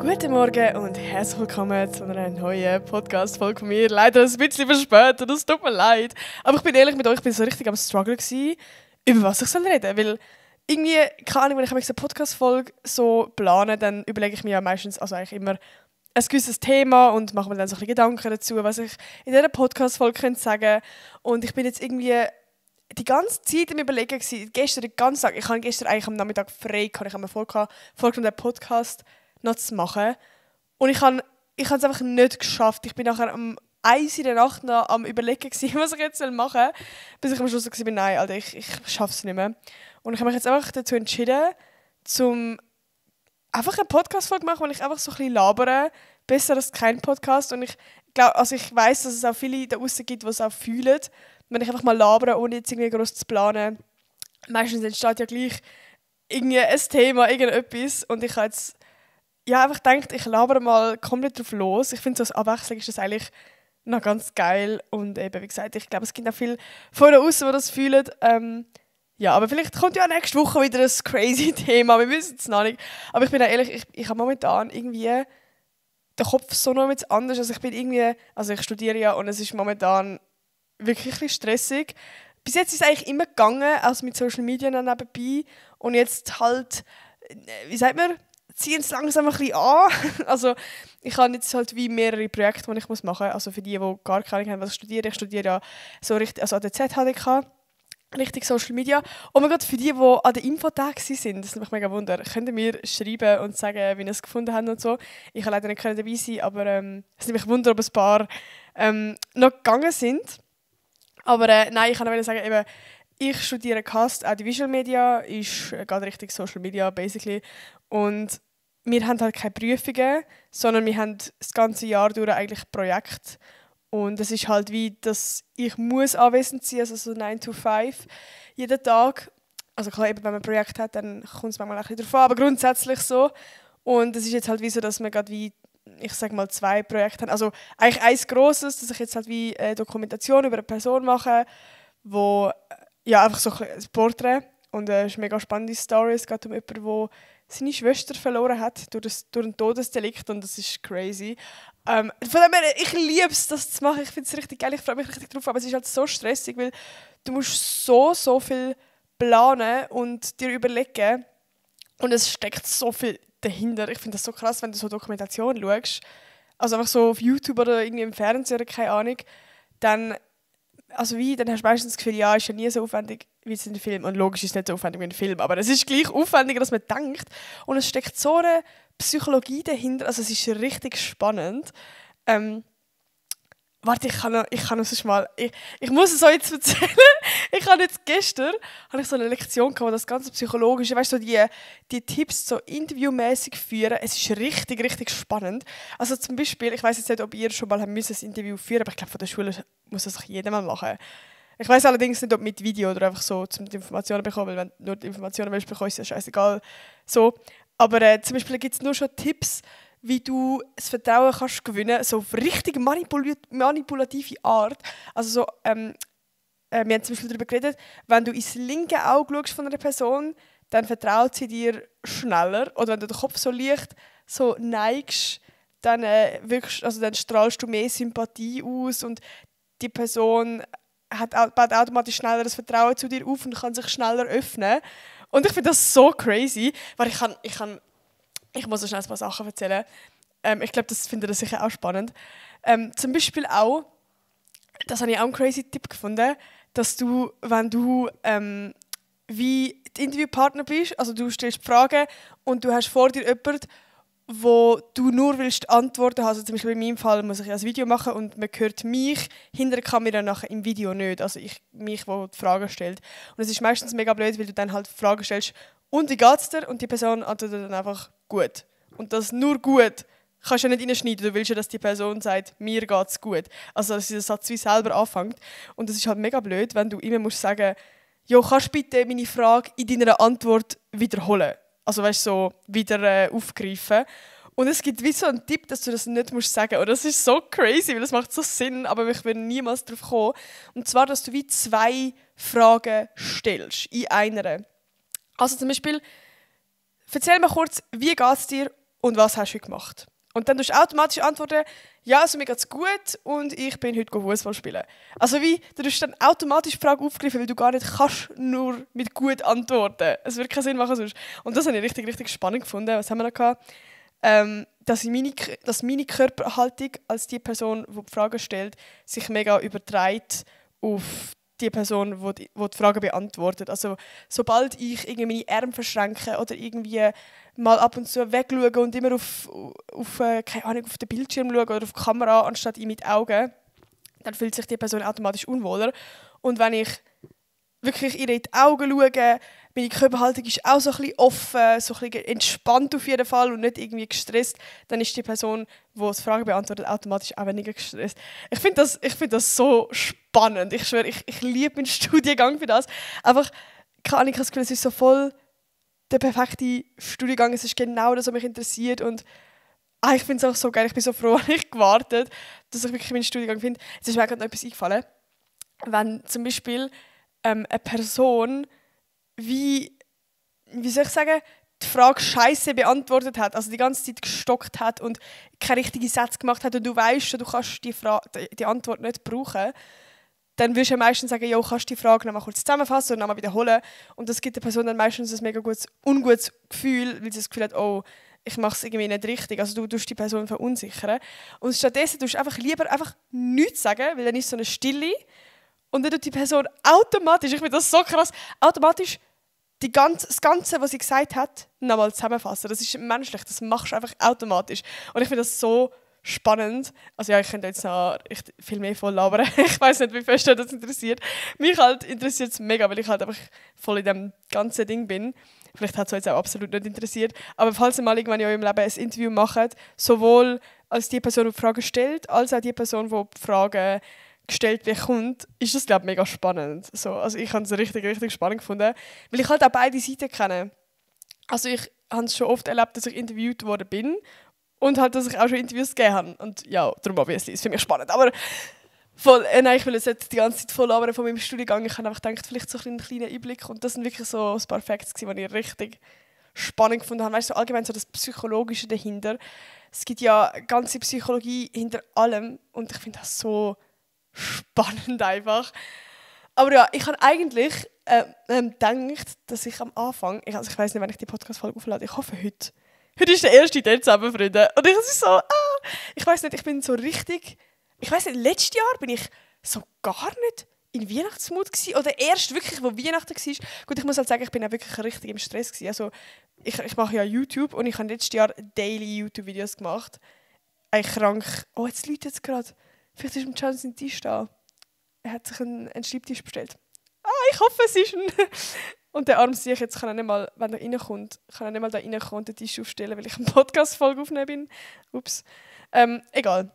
Guten Morgen und herzlich willkommen zu einer neuen Podcast-Folge von mir. Leider ein bisschen verspätet, es tut mir leid. Aber ich bin ehrlich mit euch, ich bin so richtig am Struggle gewesen, über was ich reden soll. Weil irgendwie, keine Ahnung, wenn ich eine Podcast-Folge so plane, dann überlege ich mir ja meistens, also eigentlich immer ein gewisses Thema und mache mir dann so ein bisschen Gedanken dazu, was ich in dieser Podcast-Folge sagen könnte. Und ich bin jetzt irgendwie die ganze Zeit am Überlegen gewesen, gestern den ganzen Tag, ich habe gestern eigentlich am Nachmittag frei gehabt, ich habe mir vorgenommen, den Podcast noch zu machen. Und ich habe es einfach nicht geschafft. Ich bin nachher um 1 in der Nacht noch am Überlegen gewesen, was ich jetzt machen soll, bis ich am Schluss so war, nein, Alter, ich schaffe es nicht mehr. Und ich habe mich jetzt einfach dazu entschieden, zum einfach eine Podcast-Folge machen, wo ich einfach so ein bisschen labere, besser als kein Podcast. Und ich glaube, also ich weiss, dass es auch viele da draussen gibt, die es auch fühlen, wenn ich einfach mal labere, ohne jetzt irgendwie groß zu planen. Meistens entsteht ja gleich irgendwie ein Thema, irgendetwas. Und ich habe jetzt einfach gedacht, ich labere mal komplett drauf los. Ich finde, so als Abwechslung ist das eigentlich noch ganz geil. Und eben, wie gesagt, ich glaube, es gibt auch viele von außen, die das fühlen. Aber vielleicht kommt ja nächste Woche wieder ein crazy Thema. Wir wissen es noch nicht. Aber ich bin auch ehrlich, ich habe momentan irgendwie den Kopf so noch etwas anders. Also ich studiere ja und es ist momentan wirklich ein bisschen stressig. Bis jetzt ist es eigentlich immer gegangen, also mit Social Media noch nebenbei. Und jetzt halt, wie sagt man, ziehen es langsam ein bisschen an. Also ich habe jetzt halt wie mehrere Projekte, die ich machen muss. Also für die gar keine Ahnung haben, was ich studiere. Ich studiere ja so richtig, also an der ZHDK, richtig Social Media. Und mein Gott, für die an der Infotag sind, das ist mich mega wunder, könnt ihr mir schreiben und sagen, wie ihr es gefunden habt und so. Ich kann leider nicht dabei sein, aber es nimmt mich wunder, ob ein paar noch gegangen sind. Aber nein, ich kann auch sagen, eben, ich studiere Cast, Audiovisual Media, ist gerade richtig Social Media, basically. Und wir haben halt keine Prüfungen, sondern wir haben das ganze Jahr durch eigentlich Projekte. Und es ist halt wie, dass ich muss anwesend sein, also so 9 to 5 jeden Tag. Also klar, eben, wenn man ein Projekt hat, dann kommt es manchmal ein bisschen drauf an, aber grundsätzlich so. Und es ist jetzt halt wie so, dass wir gerade wie, ich sage mal, 2 Projekte haben. Also eigentlich eins grosses, dass ich jetzt halt wie eine Dokumentation über eine Person mache, wo einfach so ein Porträt. Und es ist eine mega spannende Story. Es geht um jemanden, der seine Schwester verloren hat durch ein Todesdelikt und das ist crazy. Von dem her, ich liebe es, das zu machen. Ich finde es richtig geil, ich freue mich richtig drauf, aber es ist halt so stressig, weil du musst so viel planen und dir überlegen und es steckt so viel dahinter. Ich finde das so krass, wenn du so Dokumentationen schaust, also einfach so auf YouTube oder irgendwie im Fernsehen oder keine Ahnung, dann hast du meistens das Gefühl, ja, ist ja nie so aufwendig wie es in einem Film. Und logisch ist es nicht so aufwendig wie ein Film, aber es ist gleich aufwendiger, als man denkt. Und es steckt so eine Psychologie dahinter, also es ist richtig spannend. Warte, ich muss es euch jetzt erzählen. Ich habe jetzt gestern so eine Lektion gehabt, wo das ganze Psychologische, weißt du, so die Tipps so interviewmäßig führen. Es ist richtig, richtig spannend. Also zum Beispiel, ich weiß jetzt nicht, ob ihr schon mal ein Interview führen, aber ich glaube, von der Schule muss das jeder mal machen. Ich weiß allerdings nicht, ob mit Video oder einfach so, um die Informationen zu bekommen, weil wenn du nur die Informationen willst, bekommst du ja scheißegal. So. Aber zum Beispiel gibt es nur schon Tipps, wie du das Vertrauen kannst gewinnen, so auf richtig manipulative Art. Also so, wir haben zum Beispiel darüber geredet, wenn du ins linke Auge schaust von einer Person, dann vertraut sie dir schneller. Oder wenn du den Kopf so leicht so neigst, dann, dann strahlst du mehr Sympathie aus und die Person baut automatisch schneller das Vertrauen zu dir auf und kann sich schneller öffnen. Und ich finde das so crazy, weil ich muss euch schnell ein paar Sachen erzählen. Ich glaube, das findet ihr sicher auch spannend. Zum Beispiel auch, das habe ich auch einen crazy Tipp gefunden, dass du, wenn du wie die Interviewpartner bist, also du stellst Fragen und du hast vor dir jemanden, wo du nur willst antworten. Also zum Beispiel in meinem Fall muss ich ein Video machen und man hört mich hinter der Kamera nachher im Video nicht. Also mich, der die Fragen stellt. Und es ist meistens mega blöd, weil du dann halt Fragen stellst, und wie geht's dir? Und die Person antwortet dann einfach gut. Und das nur gut kannst du ja nicht reinschneiden. Du willst ja, dass die Person sagt, mir geht's gut. Also dass dieser Satz wie selber anfängt. Und das ist halt mega blöd, wenn du immer musst sagen, jo, kannst du bitte meine Frage in deiner Antwort wiederholen? Also weißt du, so wieder aufgreifen. Und es gibt wie so einen Tipp, dass du das nicht musst sagen. Und das ist so crazy, weil das macht so Sinn, aber ich werde niemals darauf kommen. Und zwar, dass du wie 2 Fragen stellst in einer. Also zum Beispiel, erzähl mir kurz, wie geht es dir und was hast du heute gemacht? Und dann tust du automatisch antworten, ja, also mir geht's gut und ich bin heute Fußball spielen. Also wie, du tust dann automatisch die Frage aufgreifen, weil du gar nicht kannst nur mit gut antworten. Es wird keinen Sinn machen sonst. Und das habe ich richtig, richtig spannend gefunden. Was haben wir noch gehabt? Dass meine Körperhaltung als die Person, die die Frage stellt, sich mega überträgt auf die Person, die Frage beantwortet. Also sobald ich irgendwie meine Arme verschränke oder irgendwie mal ab und zu wegschaue und immer keine Ahnung, auf den Bildschirm schaue oder auf die Kamera anstatt in mit Augen, dann fühlt sich die Person automatisch unwohler. Und wenn ich wirklich ihr in die Augen schaue, meine Körperhaltung ist auch so ein bisschen offen, so ein bisschen entspannt auf jeden Fall und nicht irgendwie gestresst, dann ist die Person, die die Frage beantwortet, automatisch auch weniger gestresst. Ich finde das so spannend. Ich schwöre, ich liebe meinen Studiengang für das. Einfach, keine Ahnung, ich habe das Gefühl, es ist so voll der perfekte Studiengang. Es ist genau das, was mich interessiert und ich finde es auch so geil. Ich bin so froh, habe ich gewartet, dass ich wirklich meinen Studiengang finde. Jetzt ist mir gerade noch etwas eingefallen. Wenn zum Beispiel eine Person wie soll ich sagen, die Frage Scheiße beantwortet hat, also die ganze Zeit gestockt hat und keine richtigen Sätze gemacht hat und du weißt schon, du kannst die Antwort nicht brauchen, dann wirst du ja meistens sagen, jo, kannst du die Frage noch mal kurz zusammenfassen und noch mal wiederholen. Und das gibt der Person dann meistens ein mega ungutes Gefühl, weil sie das Gefühl hat, oh, ich mache es irgendwie nicht richtig. Also du tust die Person verunsichern. Und stattdessen tust du einfach lieber nichts sagen, weil dann ist so eine Stille. Und dann tut die Person automatisch, ich finde das so krass, automatisch das Ganze, was sie gesagt hat, nochmal zusammenfassen. Das ist menschlich, das machst du einfach automatisch. Und ich finde das so spannend. Also ja, ich könnte jetzt noch viel mehr voll labern. Ich weiß nicht, wie fest das interessiert. Mich halt interessiert es mega, weil ich halt einfach voll in dem ganzen Ding bin. Vielleicht hat es euch jetzt auch absolut nicht interessiert. Aber falls ihr mal irgendwann in eurem Leben ein Interview macht, sowohl als die Person, die die Fragen stellt, als auch die Person, die die Fragen gestellt bekommt, ist das, glaube ich, mega spannend. So, also ich habe es richtig, richtig spannend gefunden, weil ich halt auch beide Seiten kenne. Also ich habe es schon oft erlebt, dass ich interviewt worden bin und halt, dass ich auch schon Interviews gegeben habe. Und ja, darum obviously, ist für mich spannend. Aber nein, ich will jetzt nicht die ganze Zeit voll labern von meinem Studiengang. Ich habe einfach gedacht, vielleicht so einen kleinen Einblick. Und das sind wirklich so ein paar Facts, die ich richtig spannend gefunden habe. Weißt du, so allgemein so das Psychologische dahinter. Es gibt ja ganze Psychologie hinter allem und ich finde das so spannend einfach. Aber ja, ich habe eigentlich gedacht, dass ich am Anfang, ich weiß nicht, wenn ich die Podcast-Folge auflade, ich hoffe heute. Heute ist der 1. Dezember, Freunde. Und ich so, ich weiß nicht, ich bin so richtig, ich weiß nicht, letztes Jahr bin ich so gar nicht in Weihnachtsmut gewesen, oder erst wirklich, wo Weihnachten war. Gut, ich muss halt sagen, ich bin auch wirklich richtig im Stress gewesen. Also ich mache ja YouTube und ich habe letztes Jahr daily YouTube-Videos gemacht. Krank. Oh, jetzt läutet es gerade. Vielleicht ist im Chance ein Tisch da. Er hat sich einen Schreibtisch bestellt. Ich hoffe, es ist ein... Und der arme Sieg, jetzt kann er nicht mal, wenn er reinkommt, kann er nicht mal da reinkommen und den Tisch aufstellen, weil ich eine Podcast-Folge aufnehmen bin. Ups. Egal.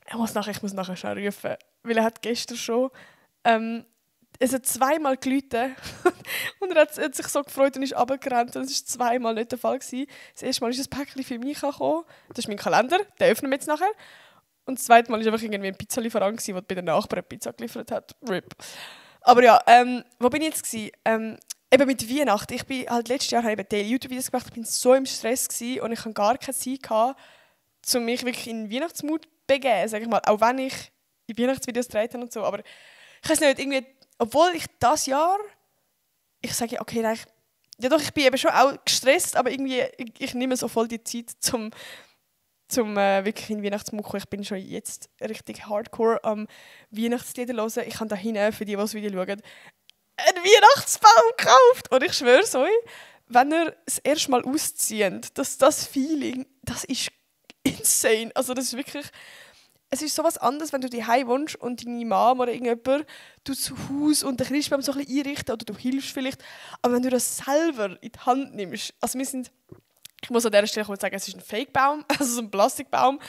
Ich muss nachher schon rufen. Weil er hat gestern schon... es hat zweimal geläutet und er hat sich so gefreut und ist runtergerannt und es war zweimal nicht der Fall gewesen. Das erste Mal ist ein Päckchen für mich gekommen. Das ist mein Kalender, den öffnen wir jetzt nachher. Und das zweite Mal war einfach irgendwie ein Pizzalieferant, der bei den Nachbarn Pizza geliefert hat. RIP. Aber ja, wo bin ich jetzt gewesen? Eben mit Weihnachten. Ich bin halt letztes Jahr habe ich Daily YouTube-Videos gemacht. Ich war so im Stress gewesen und ich hatte gar keine Zeit gehabt, um mich wirklich in den Weihnachtsmut zu begeben, sage ich mal. Auch wenn ich die Weihnachtsvideos gedreht habe und so. Aber ich weiß nicht, irgendwie, obwohl ich das Jahr, ich sage, okay, nein, ich bin eben schon auch gestresst, aber irgendwie, ich nehme so voll die Zeit, zum wirklich in den Weihnachtsmut kommen. Ich bin schon jetzt richtig hardcore am Weihnachtslieder hören. Ich habe da hinten, für die das Video schauen, einen Weihnachtsbaum gekauft. Und ich schwöre es euch, wenn ihr das erste Mal auszieht, das Feeling, das ist insane. Also das ist wirklich... Es ist sowas anderes, wenn du daheim wohnst und deine Mom oder irgendjemand zu Hause und den Christbaum so ein bisschen einrichten oder du hilfst vielleicht. Aber wenn du das selber in die Hand nimmst, also ich muss an dieser Stelle kurz sagen, es ist ein Fake-Baum, also so ein Plastikbaum.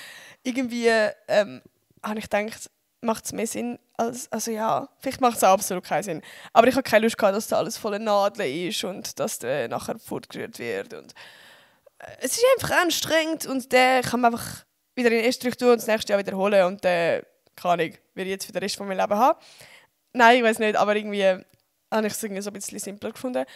Irgendwie habe ich gedacht, macht es mehr Sinn also ja, vielleicht macht es absolut keinen Sinn. Aber ich habe keine Lust gehabt, dass da alles voller Nadeln ist und dass der nachher fortgerührt wird. Und es ist einfach anstrengend und der kann man einfach wieder in den Estrich tun und das nächste Jahr wiederholen und keine Ahnung, will ich jetzt für den Rest von meinem Leben haben. Nein, ich weiß nicht, aber irgendwie habe ich es irgendwie so ein bisschen simpler gefunden.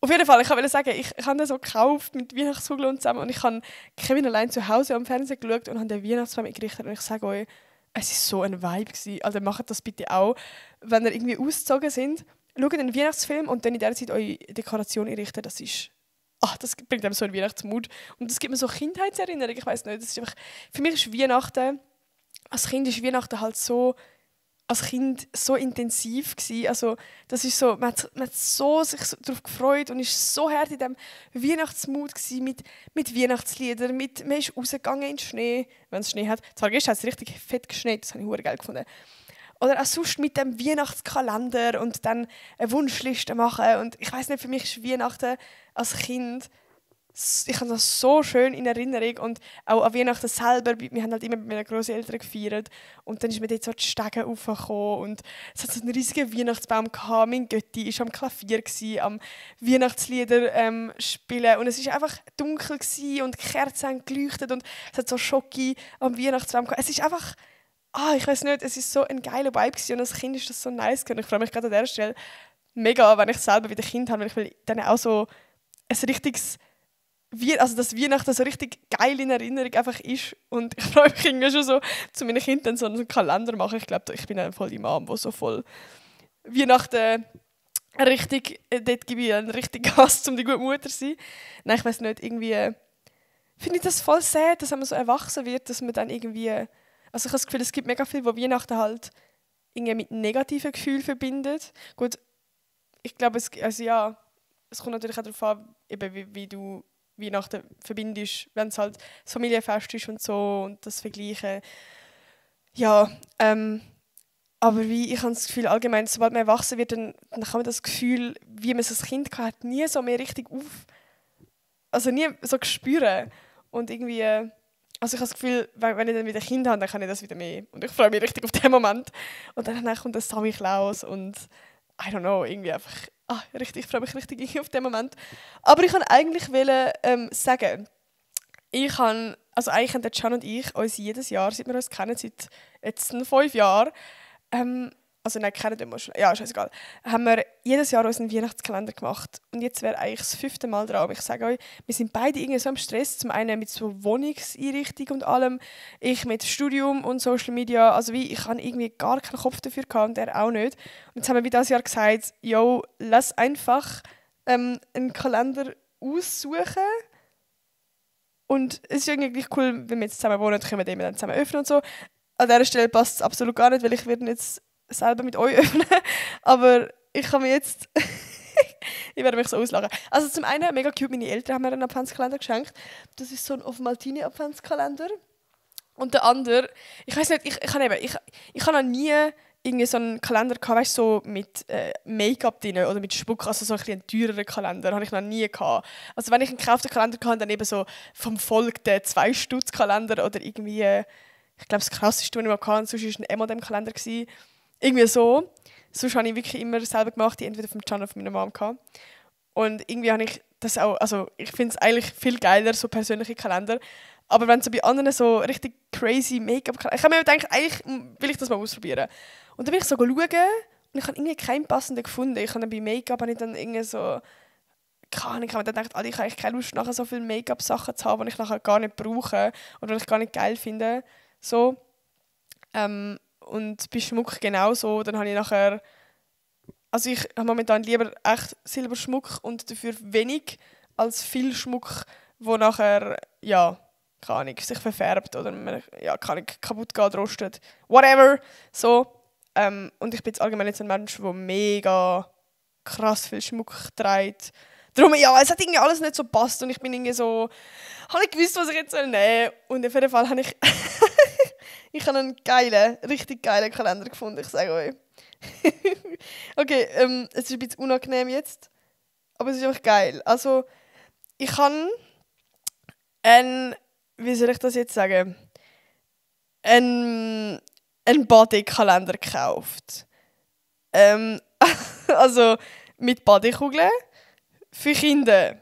Auf jeden Fall, ich wollte sagen, ich habe den so gekauft mit Weihnachtskugeln zusammen und ich habe Kevin allein zu Hause am Fernsehen geschaut und habe den Weihnachtsbaum eingerichtet und ich sage euch, es war so ein Vibe gewesen. Also macht das bitte auch, wenn ihr irgendwie ausgezogen sind, schaut einen Weihnachtsfilm und dann in dieser Zeit eure Dekoration einrichten, das bringt einem so einen Weihnachtsmut und das gibt mir so Kindheitserinnerungen, ich weiß nicht, das ist einfach, für mich ist Weihnachten, als Kind ist Weihnachten halt so als Kind so intensiv gewesen. Also das ist so, man hat so sich so darauf gefreut und ist so hart in diesem Weihnachtsmut gewesen, mit Weihnachtsliedern, man ist rausgegangen in den Schnee, wenn es Schnee hat. Zwar gestern hat es richtig fett geschneit, das habe ich verdammt geil gefunden. Oder auch sonst mit dem Weihnachtskalender und dann eine Wunschliste machen. Und ich weiß nicht, für mich ist Weihnachten als Kind, ich habe das so schön in Erinnerung und auch an Weihnachten selber, wir haben halt immer mit meinen Grosseltern gefeiert und dann ist mir dort so die Stege raufgekommen und es hat so einen riesigen Weihnachtsbaum gehabt, mein Götti war am Klavier, am Weihnachtslieder spielen und es war einfach dunkel und die Kerzen haben geleuchtet und es hat so Schoki am Weihnachtsbaum gehabt. Es ist einfach, ich weiß nicht, es ist so ein geiler Vibe gewesen und als Kind ist das so nice gewesen. Ich freue mich gerade an dieser Stelle mega, wenn ich selber wieder Kind habe, weil ich will dann auch so ein richtiges dass Weihnachten so richtig geil in Erinnerung einfach ist. Und ich freue mich irgendwie schon so, zu meinen Kindern so einen Kalender machen. Ich glaube, ich bin dann voll die Mom, die so voll Weihnachten richtig, dort gebe ich einen richtigen Gas, um die gute Mutter zu sein. Nein, ich weiß nicht, irgendwie finde ich das voll sad, dass wenn man so erwachsen wird, dass man dann irgendwie, also ich habe das Gefühl, es gibt mega viel, wo Weihnachten halt irgendwie mit negativen Gefühlen verbindet. Gut, ich glaube, es kommt natürlich auch darauf an, eben wie du Weihnachten verbindest, wenn es halt das Familienfest ist und so und das Vergleichen. Ja, aber ich habe das Gefühl, allgemein, sobald man erwachsen wird, dann kann man das Gefühl, wie man es als Kind hatte, nie so mehr richtig nie so spüren. Und irgendwie, also ich habe das Gefühl, wenn ich dann wieder Kind habe, dann kann ich das wieder mehr. Und ich freue mich richtig auf den Moment. Und dann kommt das Sammy Klaus und I don't know, irgendwie einfach ich freue mich richtig auf den Moment. Aber ich wollte eigentlich sagen, eigentlich haben der Can und ich uns jedes Jahr, seit wir uns kennen, seit jetzt 5 Jahren, kennen wir schon, ja, scheißegal, haben wir jedes Jahr unseren Weihnachtskalender gemacht. Und jetzt wäre eigentlich das 5. Mal dran. Aber ich sage euch, wir sind beide irgendwie so im Stress. Zum einen mit so Wohnungseinrichtung und allem. Ich mit Studium und Social Media. Also ich habe irgendwie gar keinen Kopf dafür gehabt und er auch nicht. Und jetzt haben wir wie dieses Jahr gesagt, lass einfach einen Kalender aussuchen. Und es ist irgendwie cool, wenn wir jetzt zusammen wohnen, dann können wir den dann zusammen öffnen und so. An dieser Stelle passt es absolut gar nicht, weil ich werde jetzt selber mit euch öffnen. Aber ich kann mir jetzt... ich werde mich so auslachen. Also zum einen, mega cute, meine Eltern haben mir einen Adventskalender geschenkt. Das ist so ein Off-Maltini Adventskalender. Und der andere, ich weiß nicht, ich habe noch nie irgendwie so einen Kalender gehabt, weißt, so mit Make-up drin oder mit Schmuck, also so ein teurerer Kalender, habe ich noch nie gehabt. Also wenn ich einen gekauften Kalender hatte, dann eben so vom Volk der 2-Stutz-Kalender oder irgendwie, ich glaube das krasseste, was ich mal hatte, sonst war ein M&M-Kalender. Irgendwie so. Sonst habe ich wirklich immer selber gemacht, die entweder vom Can oder von meiner Mom gehabt. Und irgendwie habe ich das auch, also ich finde es eigentlich viel geiler, so persönliche Kalender. Aber wenn so bei anderen so richtig crazy Make-up-Kalender, ich habe mir gedacht, eigentlich will ich das mal ausprobieren. Und dann bin ich so schauen und ich habe irgendwie keinen passenden gefunden. Ich habe dann bei Make-up dann irgendwie so, keine Ahnung, ich habe mir dann gedacht, ich habe eigentlich keine Lust, nachher so viele Make-up-Sachen zu haben, die ich nachher gar nicht brauche oder die ich gar nicht geil finde. So. Und bei Schmuck genauso. Dann habe ich nachher... Also ich habe momentan lieber echt Silberschmuck und dafür wenig als viel Schmuck, wo nachher, ja, keine Ahnung, sich verfärbt oder kaputt geht, rostet. Whatever. So. Und ich bin jetzt allgemein jetzt ein Mensch, der mega krass viel Schmuck trägt. Darum, ja, es hat irgendwie alles nicht so gepasst und ich bin irgendwie so... habe nicht gewusst, was ich jetzt nehmen soll. Und auf jeden Fall habe ich... ich habe einen richtig geilen Kalender gefunden, ich sage euch. Okay, es ist ein bisschen unangenehm jetzt, aber es ist einfach geil. Also, ich habe wie soll ich das jetzt sagen? Einen Bodykalender gekauft. Also, mit Bodykugeln für Kinder.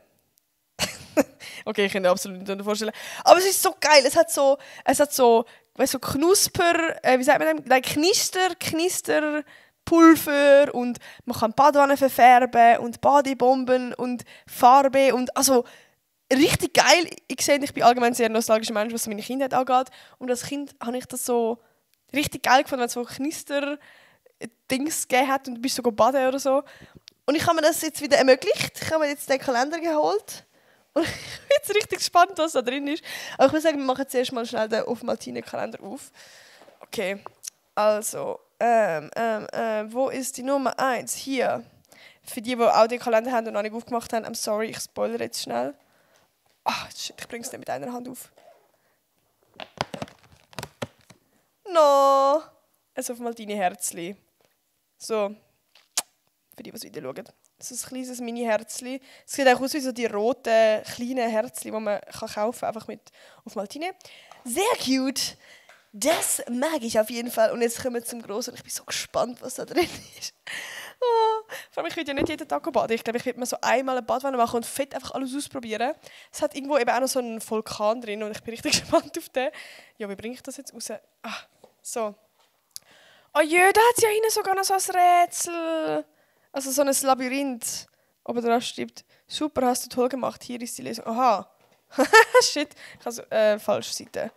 Okay, ich kann mir absolut nicht vorstellen. Aber es ist so geil. Es hat so weißt du, Knusper, wie sagt man das? Knister, Pulver und man kann Badwanne verfärben und Badebomben und Farbe und also richtig geil. Ich sehe, ich bin allgemein sehr nostalgischer Mensch, was meine Kindheit angeht. Und als Kind habe ich das so richtig geil gefunden, wenn es so Knister-Dings gegeben hat und du bist so baden oder so. Und ich habe mir das jetzt wieder ermöglicht. Ich habe mir jetzt den Kalender geholt. Und ich bin jetzt richtig gespannt, was da drin ist. Aber ich würde sagen, wir machen zuerst mal schnell den Off-Maltine-Kalender auf. Okay, also, wo ist die Nummer 1? Hier. Für die auch den Kalender haben und noch nicht aufgemacht haben, I'm sorry, ich spoilere jetzt schnell. Shit, ich bringe es nicht mit einer Hand auf. No! Also auf Maltine Herzli. So. Für die, die es wieder schauen. So ein kleines Mini-Herzli. Es sieht auch aus wie so die roten, kleinen Herzli, die man kaufen kann, einfach mit auf Maltine. Sehr cute! Das mag ich auf jeden Fall. Und jetzt kommen wir zum Grossen. Ich bin so gespannt, was da drin ist. Vor allem, ich will ja nicht jeden Tag baden. Ich glaube, ich werde mir so einmal eine Badwanne machen und fett einfach alles ausprobieren. Es hat irgendwo eben auch noch so einen Vulkan drin und ich bin richtig gespannt auf den. Ja, wie bringe ich das jetzt raus? So. Oh je, da hat es ja hinten sogar noch so ein Rätsel. Also so ein Labyrinth. Oben dran steht, super, hast du toll gemacht, hier ist die Lesung. Aha. Shit, ich habe falsche Seite.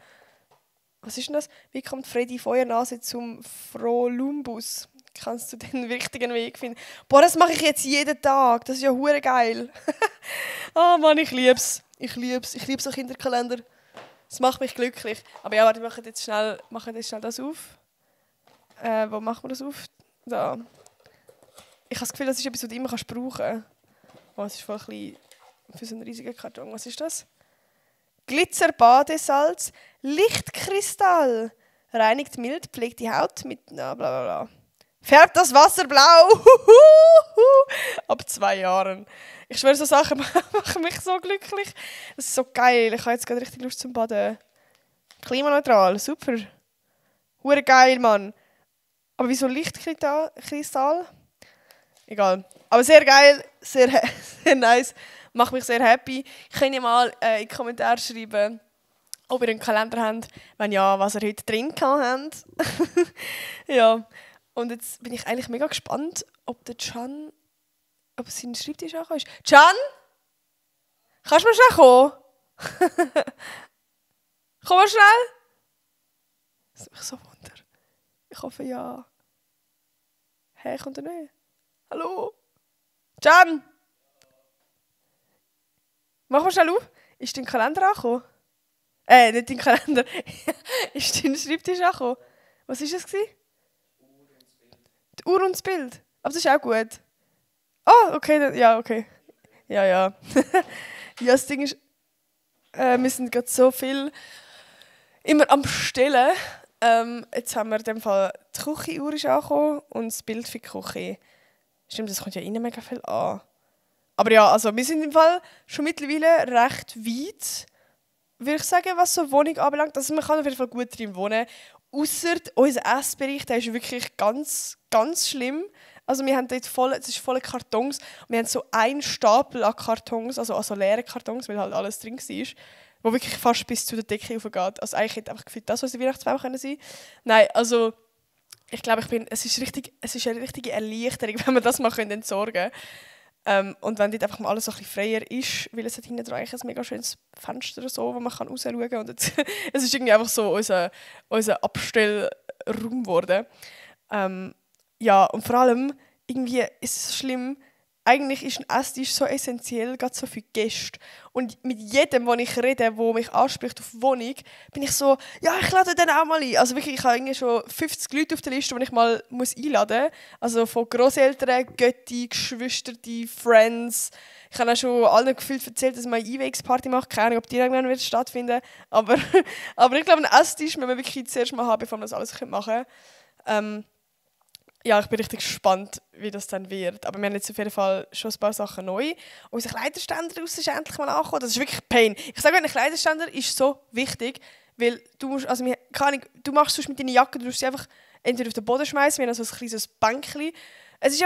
Was ist denn das? Wie kommt Freddy Feuernase zum Frolumbus? Kannst du den richtigen Weg finden? Boah, das mache ich jetzt jeden Tag. Das ist ja hure geil. Oh Mann, ich lieb's. Ich liebe so Kinderkalender. Das macht mich glücklich. Aber ja, warte, wir machen jetzt schnell das auf. Wo machen wir das auf? Da. Ich habe das Gefühl, das ist etwas, was du immer brauchen kannst. Oh, das ist voll klein für so einen riesigen Karton. Was ist das? Glitzer-Badesalz, Lichtkristall. Reinigt mild, pflegt die Haut mit... bla bla bla. Färbt das Wasser blau. Ab 2 Jahren. Ich schwöre, so Sachen machen mich so glücklich. Das ist so geil. Ich habe jetzt gerade richtig Lust zum Baden. Klimaneutral, super. Hure geil, Mann. Aber wieso Lichtkristall? Egal. Aber sehr geil, sehr nice. Macht mich sehr happy. Ich kann ja mal in die Kommentare schreiben, ob ihr einen Kalender habt. Wenn ja, was ihr heute drin habt. Ja. Und jetzt bin ich eigentlich mega gespannt, ob der Can, ob sein Schreibtisch angekommen ist. Can? Kannst du mal schnell kommen? Komm mal schnell. Das ist mich so wunder. Ich hoffe ja. Hey, kommt er nicht? Hallo? Can? Mach mal schnell auf. Ist dein Kalender angekommen? Nicht dein Kalender. Ist dein Schreibtisch angekommen? Was war das? Die Uhr und das Bild. Aber das ist auch gut. Oh, okay. Ja, okay. Ja. Ja, das Ding ist, wir sind gerade so viel immer am Stellen. Jetzt haben wir in dem Fall die Küchenuhr ist angekommen und das Bild für die Küche. Stimmt, das kommt ja innen mega viel an. Aber ja, also wir sind im Fall schon mittlerweile recht weit, würde ich sagen, was so Wohnung anbelangt. Also man kann auf jeden Fall gut drin wohnen. Ausser unser Essbereich, der ist wirklich ganz, ganz schlimm. Also wir haben dort es ist voller Kartons. Wir haben so einen Stapel an Kartons, also leere Kartons, weil halt alles drin war, wo wirklich fast bis zu der Decke hochgeht. Also eigentlich hätte einfach gefühlt, das, was die Weihnachtsbaum sein können. Nein, also ich glaube, es ist eine richtige Erleichterung, wenn wir das mal entsorgen können. Und wenn dort einfach mal alles so ein bisschen freier ist, weil es hat hinten dran ein mega schönes Fenster, so, wo man rausschauen kann. Und jetzt, es ist irgendwie einfach so unser Abstellraum geworden. Ja, und vor allem, irgendwie ist es schlimm, eigentlich ist ein Esstisch so essentiell, gerade so für Gäste. Und mit jedem, den ich rede, der mich anspricht auf die Wohnung, bin ich so, ja, ich lade den auch mal ein. Also wirklich, ich habe irgendwie schon 50 Leute auf der Liste, die ich mal einladen muss. Also von Grosseltern, Götti, Geschwister, Friends. Ich habe auch schon allen gefühlt erzählt, dass ich mal eine Einwegsparty mache. Keine Ahnung, ob die irgendwann wird stattfinden. Aber ich glaube, einen Esstisch müssen wir wirklich zuerst mal haben, bevor wir das alles machen können. Ja, ich bin richtig gespannt, wie das dann wird. Aber wir haben jetzt auf jeden Fall schon ein paar Sachen neu. Unser Kleiderständer ist endlich mal angekommen. Das ist wirklich Pain. Ich sage, ein Kleiderständer ist so wichtig, weil du musst, also du machst sonst mit deiner Jacke, du musst sie einfach entweder auf den Boden schmeißen, wir haben so ein kleines Bänkchen. Es ist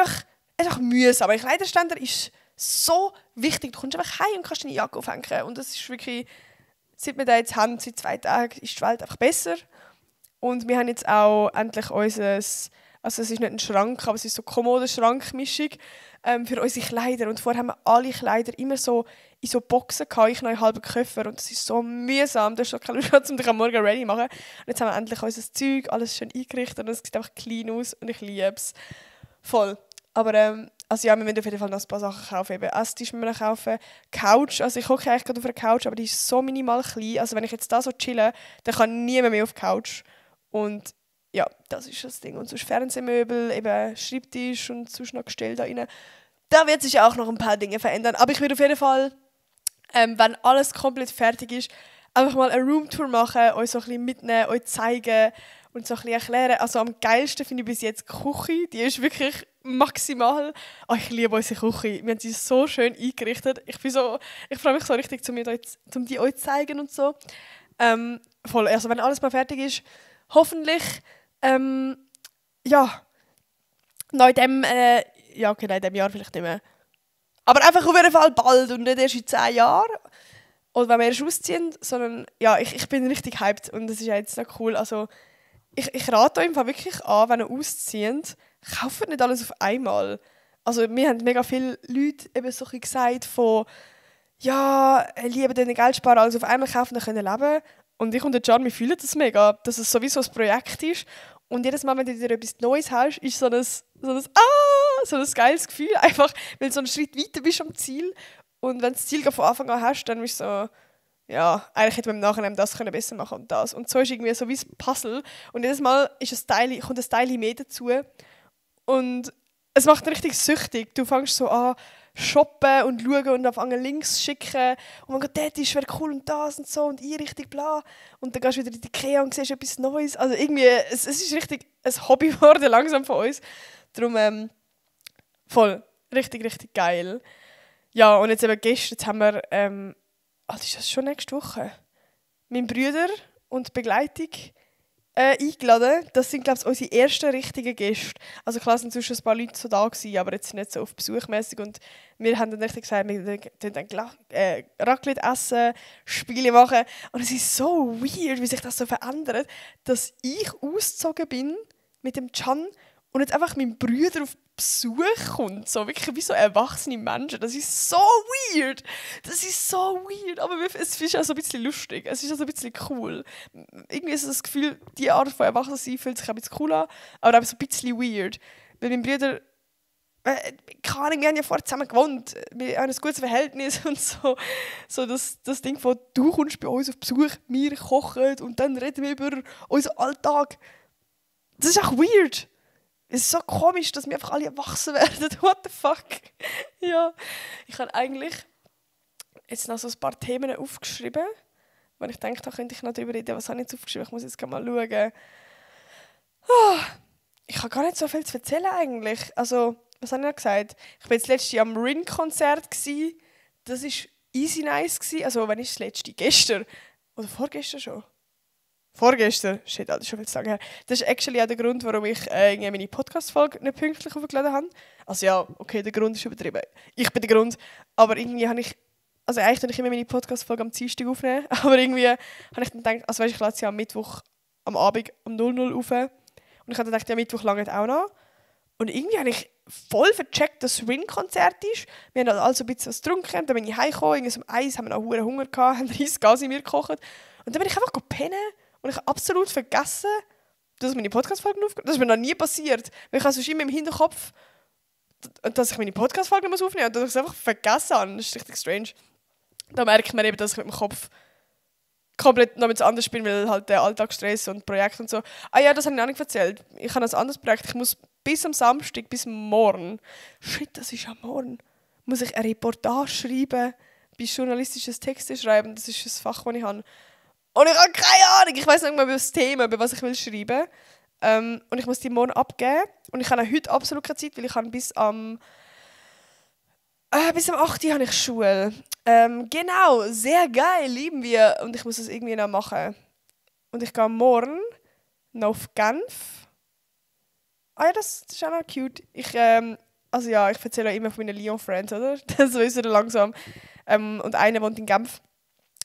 einfach mühsam. Ein Kleiderständer ist so wichtig. Du kommst einfach heim und kannst deine Jacke aufhängen. Und das ist wirklich, seit wir da jetzt haben, seit 2 Tagen, ist die Welt einfach besser. Und wir haben jetzt auch endlich Also es ist nicht ein Schrank, aber es ist so Kommode-Schrank-Mischung für unsere Kleider. Und vorher haben wir alle Kleider immer so in so Boxen gehabt, ich noch einen halben Koffer. Und das ist so mühsam, du hast schon keine Lust, um dich am Morgen ready zu machen. Und jetzt haben wir endlich unser Zeug, alles schön eingerichtet und es sieht einfach clean aus und ich liebe es. Voll. Aber also ja, wir müssen auf jeden Fall noch ein paar Sachen kaufen. Eben Esstisch müssen wir noch kaufen, Couch. Also ich hocke eigentlich gerade auf einer Couch, aber die ist so minimal klein. Also wenn ich jetzt da so chille, dann kann niemand mehr auf die Couch. Und ja, das ist das Ding. Und sonst Fernsehmöbel, eben Schreibtisch und sonst noch Gestell da rein. Da wird sich auch noch ein paar Dinge verändern. Aber ich würde auf jeden Fall, wenn alles komplett fertig ist, einfach mal eine Roomtour machen, euch so ein bisschen mitnehmen, euch zeigen und so ein bisschen erklären. Also am geilsten finde ich bis jetzt die Küche. Die ist wirklich maximal. Oh, ich liebe unsere Küche. Wir haben sie so schön eingerichtet. Ich freue mich so richtig, um die euch zu zeigen und so. Voll. Also wenn alles mal fertig ist, hoffentlich ja, noch in dem, ja okay, in diesem Jahr vielleicht nicht mehr. Aber einfach auf jeden Fall bald und nicht erst in 10 Jahren. Oder wenn wir erst ausziehen, sondern ja, ich bin richtig hyped und das ist ja jetzt noch cool. Also ich rate euch einfach wirklich an, wenn ihr auszieht, kauft nicht alles auf einmal. Also mir haben mega viele Leute eben so gesagt von ja, lieber den Geld sparen, als auf einmal kaufen und können leben. Und ich und der Can, wir fühlen das mega, dass es sowieso ein Projekt ist. Und jedes Mal, wenn du dir etwas Neues hast, ist so ein geiles Gefühl. Einfach, weil du so einen Schritt weiter bist am Ziel. Und wenn du das Ziel von Anfang an hast, dann bist du so, ja, eigentlich hätte man im Nachhinein das können besser machen und das. Und so ist irgendwie so wie ein Puzzle. Und jedes Mal kommt ein Teil mehr dazu. Und es macht richtig süchtig. Du fängst so an, shoppen und schauen und auf einen Links schicken. Und man geht, das wäre cool und das und so und Einrichtung, bla. Und dann gehst du wieder in die Ikea und siehst etwas Neues. Also irgendwie, es ist richtig ein Hobby geworden langsam von uns. Darum voll, richtig, richtig geil. Ja, und jetzt eben gestern, jetzt haben wir, ist das schon nächste Woche? Mein Bruder und Begleitung eingeladen. Das sind, glaube ich, unsere ersten richtigen Gäste. Also klar sind sonst ein paar Leute so da gewesen, aber jetzt nicht so auf besuchmäßig. Und wir haben dann richtig gesagt, wir dann Raclette essen, Spiele machen. Und es ist so weird, wie sich das so verändert, dass ich ausgezogen bin mit dem Can und jetzt einfach mein Bruder auf Besuch kommt. So wirklich wie so erwachsene Menschen. Das ist so weird. Das ist so weird. Aber es ist auch so ein bisschen lustig. Es ist auch so ein bisschen cool. Irgendwie ist das Gefühl, die Art von Erwachsensein fühlt sich ein bisschen cool an, aber auch so ein bisschen weird. Weil mein Bruder, keine Ahnung, wir haben ja vorher zusammen gewohnt. Wir haben ein gutes Verhältnis und so. So das Ding von, du kommst bei uns auf Besuch, wir kochen und dann reden wir über unseren Alltag. Das ist auch weird. Es ist so komisch, dass wir einfach alle erwachsen werden. What the fuck? Ja. Ich habe eigentlich jetzt noch so ein paar Themen aufgeschrieben, weil ich denke, da könnte ich noch drüber reden. Was habe ich jetzt aufgeschrieben? Ich muss jetzt mal schauen. Ich habe gar nicht so viel zu erzählen eigentlich. Also, was habe ich noch gesagt? Ich war jetzt letztes Jahr am Rin-Konzert. Das war easy nice. Also, wann ist das letzte? Gestern? Oder vorgestern schon? Vorgestern? Shit, das ist schon viel zu lange her. Das ist actually auch der Grund, warum ich meine Podcast-Folge nicht pünktlich aufgeladen habe. Also ja, okay, der Grund ist übertrieben. Ich bin der Grund. Aber irgendwie habe ich... Also eigentlich tue ich immer meine Podcast-Folge am Dienstag aufnehmen. Aber irgendwie habe ich dann gedacht... Also weißt, ich lade sie am Mittwoch am Abend um 00 auf. Und ich habe dann gedacht, ja, Mittwoch lange auch noch. Und irgendwie habe ich voll vercheckt, dass das Ring-Konzert ist. Wir haben also ein bisschen was getrunken. Dann bin ich heimgekommen. Irgendwie um 1 haben wir noch Hunger gehabt. Haben 30 Gas in mir gekocht. Und dann bin ich einfach pennen. Und ich habe absolut vergessen, dass ich meine Podcast-Folgen aufgenommen habe. Das ist mir noch nie passiert. Weil ich habe sonst immer im Hinterkopf, dass ich meine Podcast-Folgen aufnehmen muss und dass ich es einfach vergessen habe. Das ist richtig strange. Da merkt man eben, dass ich mit dem Kopf komplett noch etwas anderes bin, weil halt der Alltagsstress und Projekt und so. Ah ja, das habe ich auch nicht erzählt. Ich habe ein anderes Projekt. Ich muss bis am Samstag, bis morgen, shit, das ist am Morgen, muss ich eine Reportage schreiben, bis journalistisches Texte schreiben. Das ist das Fach, das ich habe. Und ich habe keine Ahnung, ich weiß nicht mehr über das Thema, über was ich will schreiben. Und ich muss die morgen abgeben. Und ich habe auch heute absolut keine Zeit, weil ich habe bis am 8. Uhr habe ich Schule. Genau, sehr geil, lieben wir. Und ich muss das irgendwie noch machen. Und ich gehe morgen noch auf Genf. Ah ja, das ist auch noch cute. Ich erzähle auch immer von meinen Lyon-Friends, oder? Das wissen wir langsam. Und einer wohnt in Genf.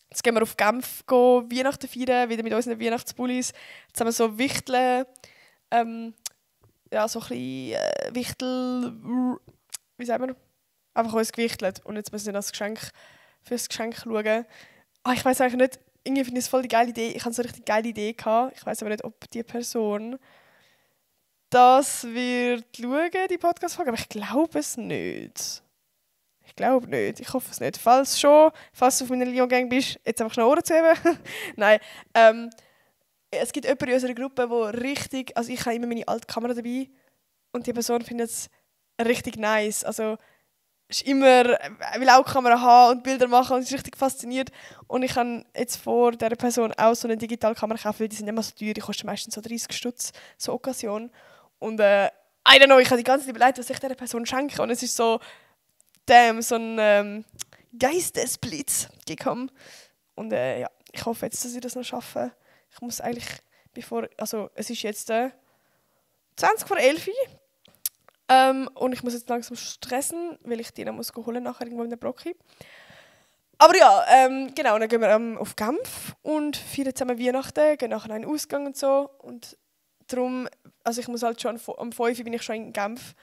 Jetzt gehen wir auf Genf Weihnachten feiern, wieder mit unseren Weihnachtsbullis. Jetzt haben wir so Wichteln ja, so ein bisschen Wichtel, wie sagen wir, einfach uns gewichtelt. Und jetzt müssen wir fürs Geschenk schauen. Ich weiß eigentlich nicht, irgendwie finde ich es voll die geile Idee. Ich hatte so eine richtig geile Idee gehabt. Ich weiß aber nicht, ob die Person das wird schauen, die Podcast-Folge, aber ich glaube es nicht. Ich glaube nicht. Ich hoffe es nicht. Falls schon, falls du auf meiner Lyon-Gang bist, jetzt einfach schnell Ohren zu heben. Nein. Es gibt jemanden in unserer Gruppe, der richtig... Also ich habe immer meine alte Kamera dabei und die Person findet es richtig nice. Also ist immer, will auch Kamera haben und Bilder machen und ist richtig fasziniert. Und ich habe jetzt vor dieser Person auch so eine Digitalkamera gekauft, weil die sind immer so teuer, die kosten meistens so 30 Stutz, so Occasion. Und I don't know, ich habe die ganze Zeit überlegt, was ich dieser Person schenke. Und es ist so, damn, so ein Geistesblitz gekommen. Und ja, ich hoffe jetzt, dass ich das noch schaffe. Ich muss eigentlich, es ist jetzt 20 vor 11 Uhr. Und ich muss jetzt langsam stressen, weil ich die noch holen nachher irgendwo in der Brocki. Aber ja, genau, dann gehen wir auf Genf und feiern zusammen Weihnachten, gehen nachher einen Ausgang und so. Und darum, also ich muss halt schon, am 5 Uhr bin ich schon in Genf.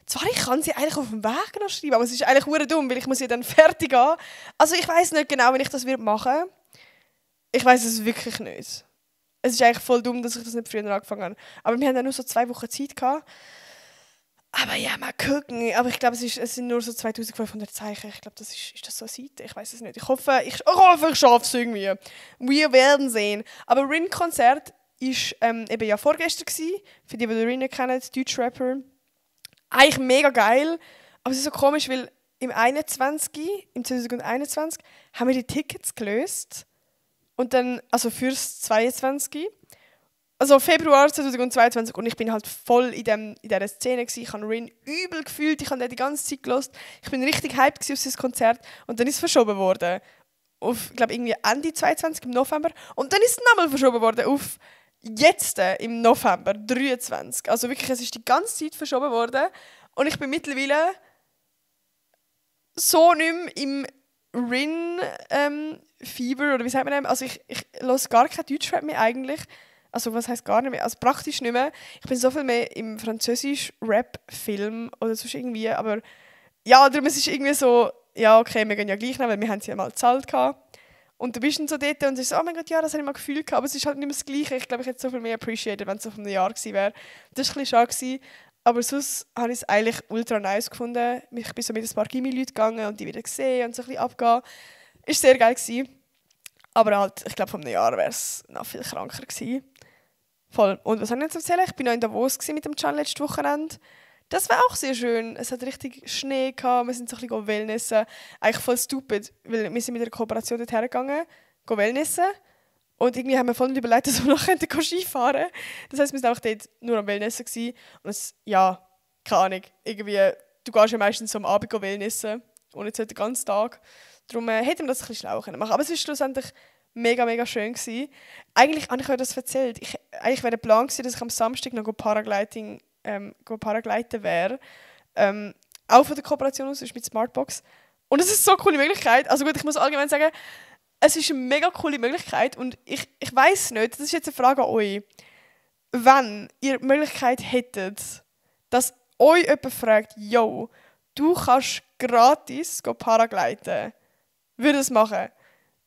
Zwar, ich kann sie eigentlich auf dem Weg noch schreiben, aber es ist eigentlich verdammt dumm, weil ich muss sie dann fertig gehen. Also ich weiss nicht genau, wenn ich das machen werde. Ich weiss es wirklich nicht. Es ist eigentlich voll dumm, dass ich das nicht früher angefangen habe. Aber wir haben dann nur so 2 Wochen Zeit gehabt. Aber ja, mal gucken. Aber ich glaube, es sind nur so 2500 Zeichen. Ich glaube, ist das so eine Seite? Ich weiß es nicht. Ich hoffe, ich schaffe es irgendwie. Wir werden sehen. Aber Rin-Konzert war eben ja vorgestern gewesen. Für die Rin nicht kennen, Deutschrapper. Eigentlich mega geil. Aber es ist so komisch, weil im 2021, haben wir die Tickets gelöst. Und dann, also fürs 22. Also Februar 2022 und ich bin halt voll in dieser Szene gewesen. Ich habe Rin übel gefühlt, ich habe den die ganze Zeit gehört. Ich bin richtig hyped auf dieses Konzert und dann ist es verschoben worden auf, ich glaube irgendwie Ende 22 im November und dann ist es nochmal verschoben worden auf jetzt im November 23. Also wirklich, es ist die ganze Zeit verschoben worden und ich bin mittlerweile so nicht mehr im Rin-Fieber oder wie sagt man das? Also ich höre gar kein Deutschrap mehr eigentlich. Also was heisst gar nicht mehr? Also praktisch nicht mehr. Ich bin so viel mehr im französisch-Rap-Film oder sonst irgendwie. Aber ja, darum ist es irgendwie so, ja okay, wir gehen ja gleich noch, weil wir haben sie ja mal gezahlt gehabt. Und du bist dann so dort und sagst so, oh mein Gott, ja, das habe ich mal gefühlt gehabt. Aber es ist halt nicht mehr das Gleiche. Ich glaube, ich hätte so viel mehr appreciated, wenn es so von einem Jahr gewesen wäre. Das war ein bisschen schade gewesen. Aber sonst habe ich es eigentlich ultra nice gefunden. Ich bin so mit ein paar Gimmi-Leuten gegangen und die wieder gesehen und so ein bisschen abgehen. Ist sehr geil gewesen. Aber halt, ich glaube, vor einem Jahr wäre es noch viel kranker gewesen. Voll. Und was soll ich jetzt erzählen? Ich war noch in Davos mit dem Can letztes Wochenende. Das war auch sehr schön. Es hat richtig Schnee gehabt. Wir sind so ein bisschen wellnessen. Eigentlich voll stupid, weil wir sind mit einer Kooperation dorthin gegangen, wellnessen. Und irgendwie haben wir voll nicht überlegt, dass wir noch Skifahren können. Das heisst, wir waren auch dort nur am Wellnessen gewesen. Und es, ja, keine Ahnung. Irgendwie, du gehst ja meistens so am Abend wellnessen. Und jetzt halt den ganzen Tag. Darum hätten wir das ein bisschen schlauer machen können. Aber es war schlussendlich mega, mega schön gewesen. Eigentlich habe ich euch das erzählt. Eigentlich wäre der Plan gewesen, dass ich am Samstag noch Paragliden wäre. Auch von der Kooperation aus, ist mit Smartbox. Und es ist so eine coole Möglichkeit. Also gut, ich muss allgemein sagen, es ist eine mega coole Möglichkeit. Und ich weiss nicht, das ist jetzt eine Frage an euch. Wenn ihr die Möglichkeit hättet, dass euch jemand fragt, yo, du kannst gratis Paragliden, würde das machen?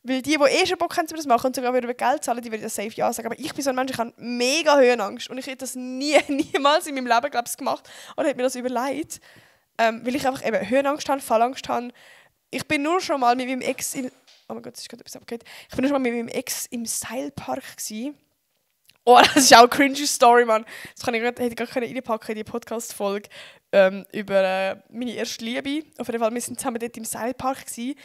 Weil die schon Bock haben, das machen und sogar über Geld zahlen, die würden das safe ja sagen. Aber ich bin so ein Mensch, ich habe mega Höhenangst. Und ich hätte das niemals in meinem Leben, glaube ich, gemacht. Oder hätte mir das überlegt. Weil ich einfach eben Höhenangst habe, Fallangst habe. Ich bin nur schon mal mit meinem Ex oh mein Gott, das ist gerade etwas abgehört. Ich bin nur schon mal mit meinem Ex im Seilpark gewesen. Oh, das ist auch eine cringe Story, Mann. Das hätte ich gar nicht reinpacken in die Podcast-Folge über meine erste Liebe. Auf jeden Fall, wir sind zusammen dort im Seilpark gewesen.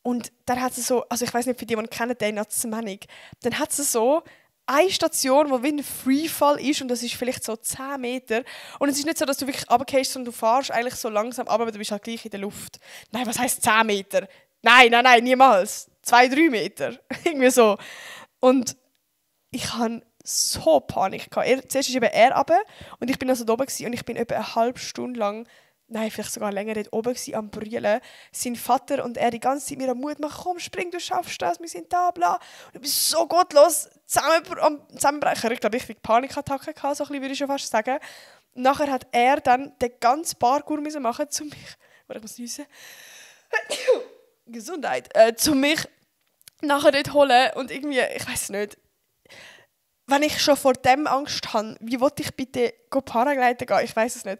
Und dann hat es so, also ich weiß nicht, für die, die kennen, den Natzmannig, dann hat es so eine Station, wo wie ein Freefall ist und das ist vielleicht so 10 Meter. Und es ist nicht so, dass du wirklich runtergehst, sondern du fährst eigentlich so langsam runter, aber du bist halt gleich in der Luft. Nein, was heisst 10 Meter? Nein, niemals. 2-3 Meter. Irgendwie so. Und ich hatte so Panik. Zuerst ist eben er runter und ich bin also da oben und ich bin etwa eine halbe Stunde lang nein, vielleicht sogar länger dort oben gewesen, am Brüllen. Sein Vater und er die ganze Zeit mir am Mut machen, komm, spring, du schaffst das, wir sind da, bla. Und ich bin so gottlos zusammenbrechen. Ich glaube, ich hatte Panikattacke, so ein bisschen, würde ich schon fast sagen. Nachher hat er dann den ganzen Parkour machen zu mich. Warte, ich muss nüssen. Gesundheit. Zu mich nachher dort holen und irgendwie, ich weiß nicht, wenn ich schon vor dem Angst habe, wie wollte ich bitte Paragliden gehen? Ich weiß es nicht.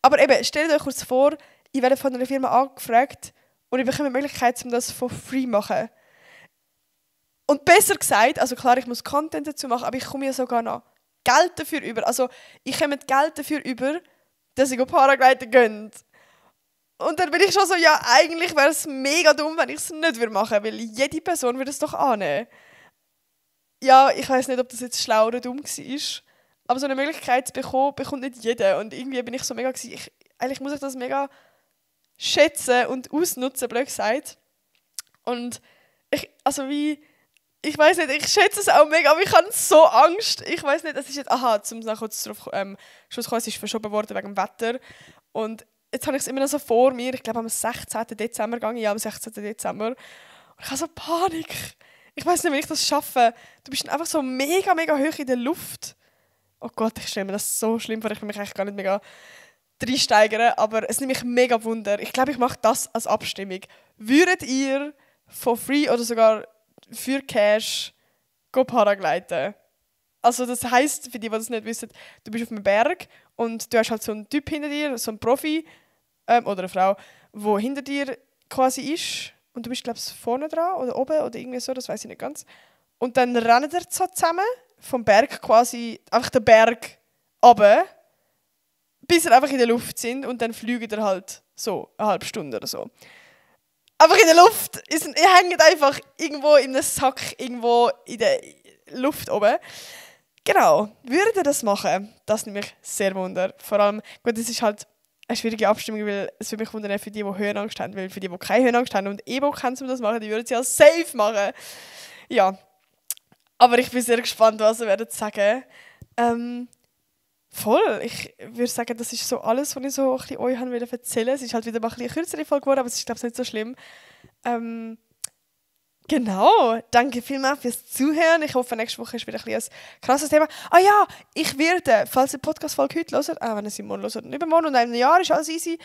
Aber eben, stellt euch kurz vor, ich werde von einer Firma angefragt und ich bekomme die Möglichkeit, um das for free zu machen. Und besser gesagt, also klar, ich muss Content dazu machen, aber ich komme ja sogar noch Geld dafür über. Also ich komme Geld dafür über, dass ich Paragliden gehe. Und dann bin ich schon so, ja, eigentlich wäre es mega dumm, wenn ich es nicht machen würde, weil jede Person würde es doch annehmen. Ja, ich weiß nicht, ob das jetzt schlau oder dumm war, aber so eine Möglichkeit zu bekommen, bekommt nicht jeder. Und irgendwie bin ich so mega eigentlich muss ich das mega schätzen und ausnutzen, blöd gesagt. Und ich weiß nicht, ich schätze es auch mega, aber ich habe so Angst. Ich weiß nicht, es ist jetzt, zum nachher kurz darauf Schluss kommen, es ist verschoben worden wegen dem Wetter. Und jetzt habe ich es immer noch so vor mir, ich glaube am 16. Dezember gegangen, ja, am 16. Dezember. Und ich habe so Panik. Ich weiß nicht, wie ich das schaffe. Du bist einfach so mega, mega hoch in der Luft. Oh Gott, ich stelle mir das so schlimm vor. Ich will mich eigentlich gar nicht mega reinsteigern, aber es nimmt mich mega Wunder. Ich glaube, ich mache das als Abstimmung. Würdet ihr for free oder sogar für Cash Paragliden? Also das heisst, für die das nicht wissen, du bist auf einem Berg und du hast halt so einen Typ hinter dir, so einen Profi oder eine Frau, der hinter dir quasi ist. Und du bist, glaube ich, vorne dran oder oben oder irgendwie so, das weiß ich nicht ganz. Und dann rennen wir so zusammen vom Berg quasi, einfach den Berg runter, bis wir einfach in der Luft sind und dann fliegen wir halt so eine halbe Stunde oder so. Einfach in der Luft, ihr hängt einfach irgendwo in einem Sack, irgendwo in der Luft oben. Genau, würdet ihr das machen? Das nimmt mich sehr wunder. Vor allem, gut, das ist halt eine schwierige Abstimmung, weil es würde mich wundern für die Höhenangst haben, weil für die keine Höhenangst haben und Bock haben, um das zu machen, die würden es ja safe machen. Ja, aber ich bin sehr gespannt, was ihr werdet sagen. Voll, ich würde sagen, das ist so alles, was ich so ein bisschen euch erzählen wollte. Es ist halt wieder mal ein bisschen eine kürzere Folge geworden, aber es ist, glaube ich, nicht so schlimm. Genau, danke vielmals fürs Zuhören. Ich hoffe, nächste Woche ist wieder ein krasses Thema. Ja, ich werde, falls ihr die Podcast-Folge heute hört, wenn ihr sie morgen hört und übermorgen und in einem Jahr, ist alles easy,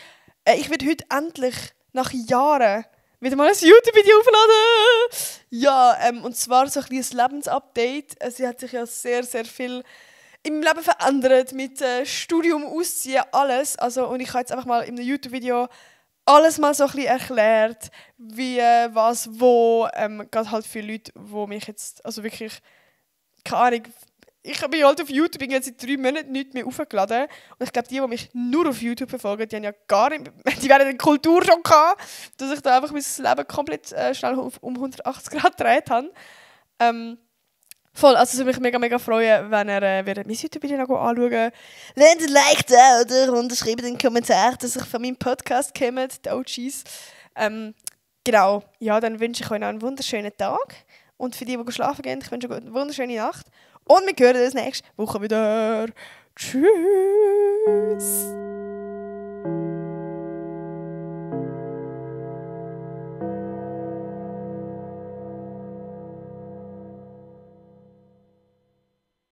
ich werde heute endlich, nach Jahren, wieder mal ein YouTube-Video aufladen. Ja, und zwar so ein kleines Lebensupdate. Sie hat sich ja sehr, sehr viel im Leben verändert, mit Studium, Ausziehen, alles. Also, und ich habe jetzt einfach mal in einem YouTube-Video alles mal so ein bisschen erklärt, wie, was, wo, gerade halt für Leute, die mich jetzt, also wirklich, keine Ahnung, ich bin halt auf YouTube seit 3 Monaten nicht mehr aufgeladen und ich glaube, die mich nur auf YouTube verfolgen, die haben ja gar nicht, die werden den Kulturschock gehabt, dass ich da einfach mein Leben komplett schnell um 180 Grad gedreht habe. Voll, also es würde mich mega, mega freuen, wenn ihr mein YouTube-Video noch anschauen. Lasst ein Like da oder unterschreibt in den Kommentaren, dass ich von meinem Podcast komme, die OGs. Genau, ja, dann wünsche ich euch noch einen wunderschönen Tag. Und für die, die schlafen gehen, ich wünsche euch eine wunderschöne Nacht. Und wir hören uns nächste Woche wieder. Tschüss!